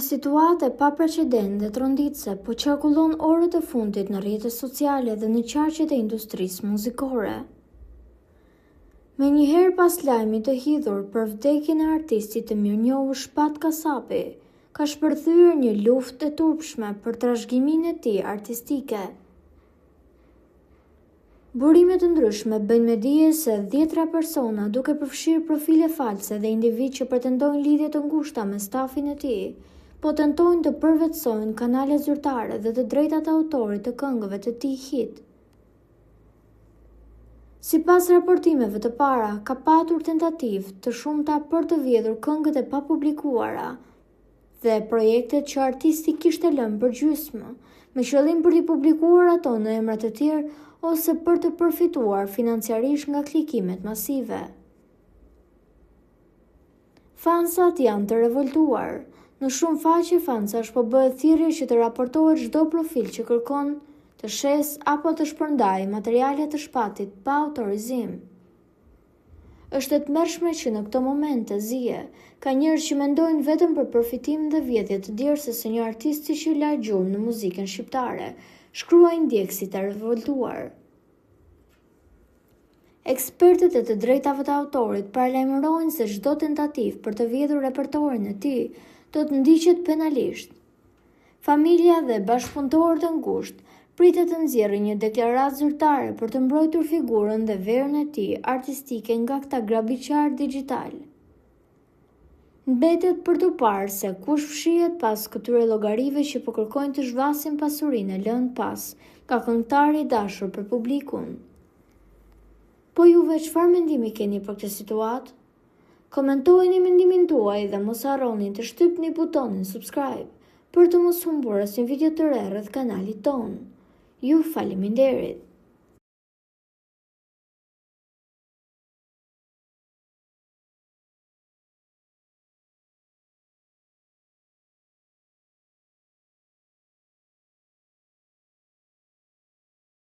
situatë e paprecedentë dhe tronditëse po qarkullon orët e fundit në rrjetet sociale dhe në qarqet e industrisë muzikore. Menjëherë pas lajmit të hidhur për vdekjen e artistit të mirënjohur Shpat Kasapi, ka shpërthyer një luftë e turpshme për trashëgiminë e tij artistike. Burime të ndryshme bëjnë me dije se dhjetëra persona, duke përfshirë profile false dhe individë që pretendojnë lidhje të ngushta me stafin e tij, po tentojnë të përvetësojnë kanalet zyrtare dhe të drejtat e autorit të këngëve të tij hit. Sipas raportimeve të para, ka patur tentativë të shumta për të vjedhur këngët e papublikuara, dhe projektet që artisti kishte lënë përgjysmë, me qëllim për t'i publikuar ato në emra të tjerë ose për të përfituar financiarisht nga klikimet masive. Fansat janë të revoltuar. Në shumë faqe fansash po bëhet thirrje që të raportohet çdo profil që kërkon të shesë apo të shpërndajë materiale të Shpatit pa autorizim. Është e tmerrshme që në këto momente zie, ka njerëz që mendojnë vetëm për përfitim dhe vjedhje të djersës së një artisti që la gjurmë në muzikën shqiptare, shkruajnë ndjekësit e revoltuar. Ekspertët e të drejtave të autorit paralajmërojnë se çdo tentativë për të vjedhur repertorin e tij do të ndiqet penalisht. Familja dhe bashkëpunëtorët e ngushtë pritet të nxjerrin një deklaratë zyrtare për të mbrojtur figurën dhe veprën e tij artistike nga këta grabitqarë dixhitalë. Mbetet për t'u parë se kush fshihet pas këtyre llogarive që po kërkojnë të zhvasin pasurinë e lënë pas nga këngëtari i dashur për publikun. Po juve çfarë mendimi keni për këtë situatë? Komentojeni mendimin tuaj dhe mos harroni të shtypni butonin subscribe për të mos humbur asnjë video të re rreth kanalit tonë. Ju faleminderit!